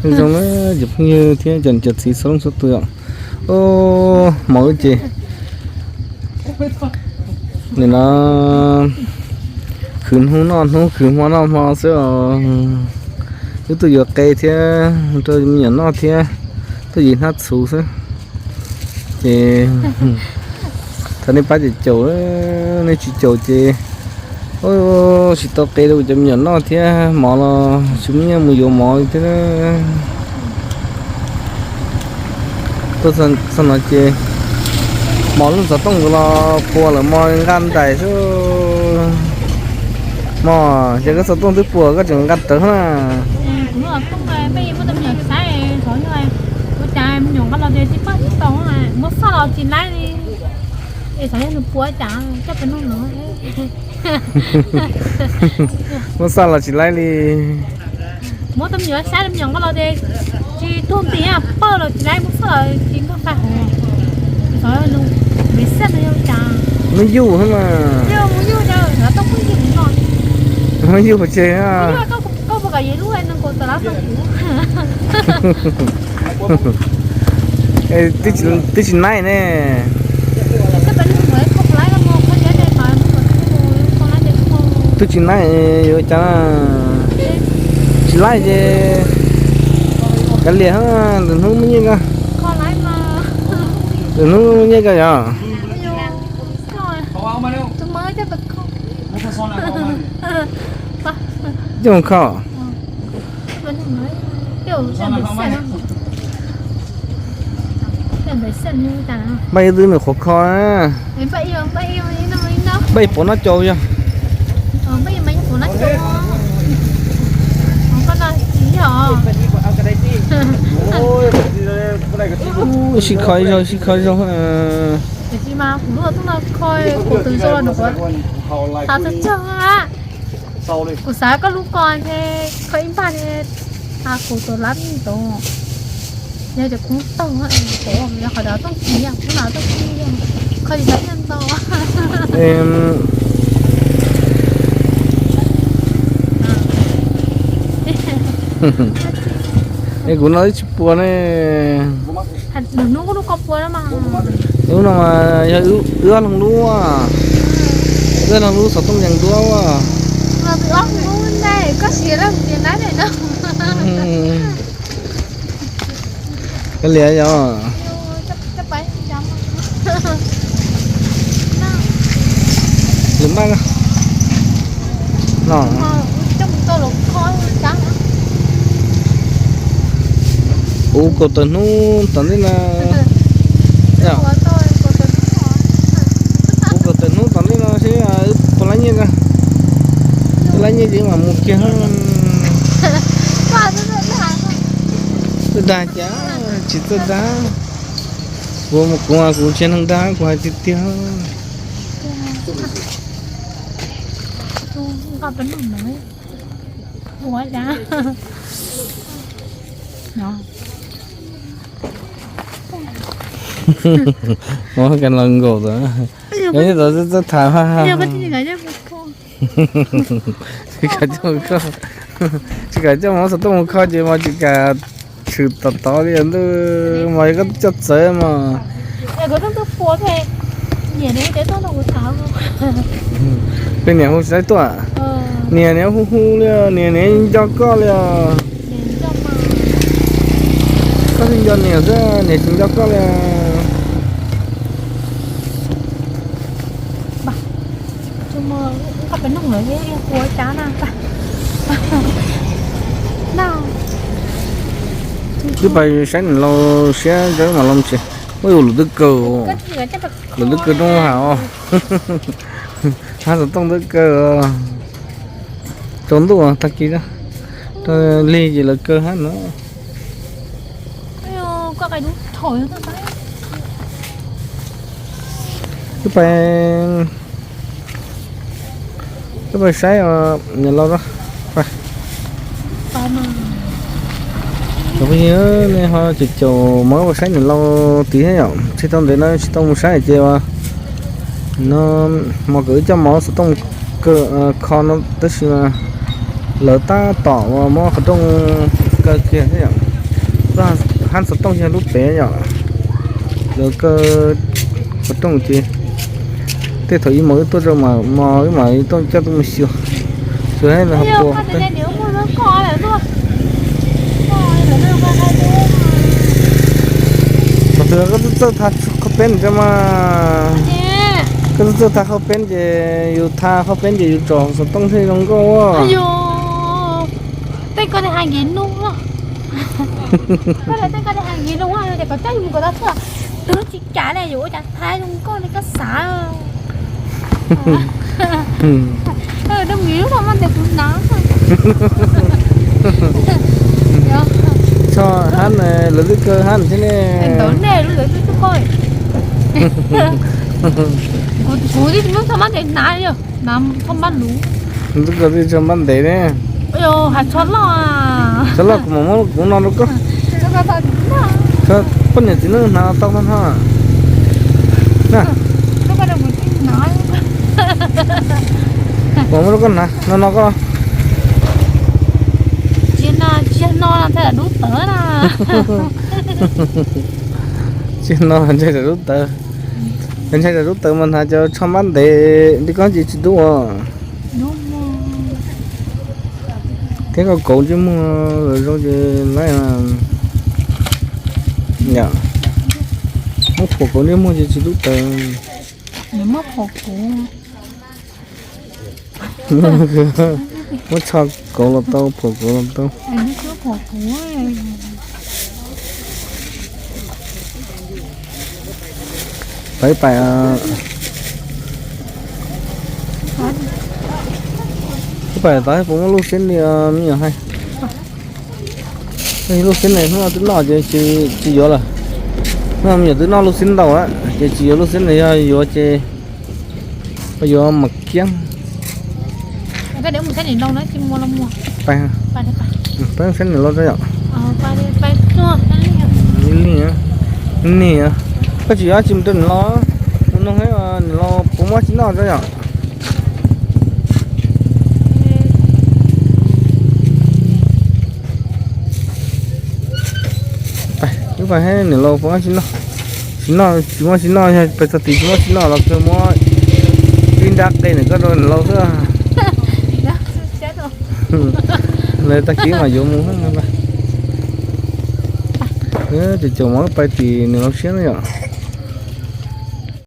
Zoo na, cov phooj ywg thiab cov niam cov txiv txhua leej txhua tus os. Mov wb ces nim no khwv hnub noj hnub, khwv hmo noj hmo xwb os. Wb tuaj yuav qe thiab rau me nyuam noj thiab tuaj yuav hnab txhuv xwb. Ces thov nej pab caum caum, nej tsis caum ces tsis tau qe rau cov me nyuam noj thiab mov los tsis muaj nyiaj mus yuav mov li thiab. Tuaj txog no ces mov lub xov tooj los puas lawm, mov nqa ntais xwb. Mog, ces koj xov tooj twb puas koj tseem nqa rawv na. Kuv lub xov tooj peb muab rau me nyuam saib, ua cas me nyuam nqa los tias tsis pab tsis tau, muab xaj los tsis laib li. Es xyov yog nws puas cas, coj pem nug no. Muab xaj los tsis laib li. Muab rau me nyuam saib, me nyuam nqa los tias tsis tuag nti, pawg los tsis laib, muab xaj los tsis ntuj fais hauv. Xyov nws me xaj no yog cas. Muab yuj xwb mas. Yog mus yuj, xyov tau pheej yig no. Muab yuj pov tseg. Koj puas kam yuav lub nees nkaum tawm lab rau kuv? Twb tsis naib ne. Twb tsis naib yuav cas. Tsis laib ces kav liam, lwm hnub muaj nyiaj koj. Lwm hnub muaj nyiaj koj yog. Coj mus kho. Npaj ib twb nws qhuav kho na. Npaj ib puas nab cau yog. Sib kho ib zaug, sib kho ib zaug. Kuv xav koj lub ko, koj ib npaj, kuv tus lab tod, yog cov kub taug, yog qhov cov tooj kis, kub no tooj kis, kho tsis tau nyiaj ntau. Es kuv no twb tsis puas ne. Lub no mas yog wb ob leeg lub, wb ob leeg lub xov tooj yees duab. Koj liam yog. Lwm npaj no. Ua kaum tawm hnub tom ntej no. Ua kaum tawm hnub tom ntej no seb wb puas laib nyiaj ko. Wb laib nyiaj ces mam mus kiag. Txawj dag cas tsis txawj dag. Kuv, kuv, kuv tsis yog neeg dag, kuv hais tiag tiag. Muab kas los nkaum tod, nyob tod txawj tham. Tsis kam coj, tsis kam coj mov xov tooj mus kho ces mas tsis kam tshwm tom tod li ntuj, mas yog koj coj txawv mas. Peb niam hu tsis laib tuaj. Niam, niam hu hu li, niam, niam nco koj li os. Koj thiaj nco niam xwb, niam tsis nco koj li. Wb pais saib niam laus siab, mam los tsev. Ua lwm twb kaw, lwm twb kaw rooj hav os. Hab xov tooj twb kaw. Tsaus ntuj tag kis, lig ces lawv kaw hab no. Wb pais, wb pais saib niam laus. Cov phooj ywg, nej ho caum caum mov ua saib niam laus tid thiab yom. Tsis tau ntev no tsis tau mus saib ces no, hmo kawd wb coj mov xov tooj mus kaw, kho no tab sis mas lawv tab tom muab qhov rooj kaw kiag thiab yom. Hab xov tooj yog lub pem yom, lawv kaw xov tooj ces tej thaum ib hmos wb tuaj rau mas wb mam li tuaj coj tuaj mus xyuas, xyuas lawv ho puas. Thaum twg koj txawj txawj tha qhov peb ntawd mas, koj txawj txawj tha qhov peb ces yus tha qhov peb ces yus tsom xov tooj thiaj zoo nkauj. Tej ko ha nkev nug, tej ko ha nkev nug, ces kom coj yus mus kom tau thiaj, twb tsis kam li, yus ua cas tha zoo nkauj li koj xav. Dab mis lub no mas ntes kuv hnav. Tso hab, lawv twb kaw hab thiab ne. Ntawd nej lub lawv twb tub koj. Kuv twb tsis muab txog mab ntes hnav li, hnav koj mab luv. Twb kaw twb tso mab ntes ne. Has txhob loj, txhob loj kuv mam muab kuv no rau koj. Poj niam txiv neej hnav tau tag no. Mam muab rau koj hnav no no koj. Tsis no ntshai dub tawv na. Tsis no ntshai dub tawv. Ntshai dub tawv mas hnav cov tsho mab ntev li koj ces tsis dub os. Thiab koj kauv ntsej muag zoo ces laib. Muab phuam kauv ntsej muag ces tsis dub tawv. Muab tsho kauv los tau, phuam kauv los tau. Pais pais, pais tod puas muaj lub xib li me nyuam hais. Lub xib ne hnub no twb noj ces tsis yuav lawm. Hnub no me nyuam twb noj lub xib ntau lawm ces tsis yuav lub xib ne, yog yuav ces yuav mam kiab. Peb saib niam laus tso yom. Ib leeg, ib leeg, koj tsis yuav tsis mus rau niam laus, mus noog niam laus puas muaj tsis noj tso yom. Wb pais saib niam laus puas muaj tsis noj. Tsis noj, tsis muaj tsis noj, yog pais txog tid tsis muaj tsis noj los kawg muab ib nrab qe ntawm koj rau niam laus xwb. Lawv tag kis mam yuav mus. Ces caum mov pais tim niam laus siab na yom.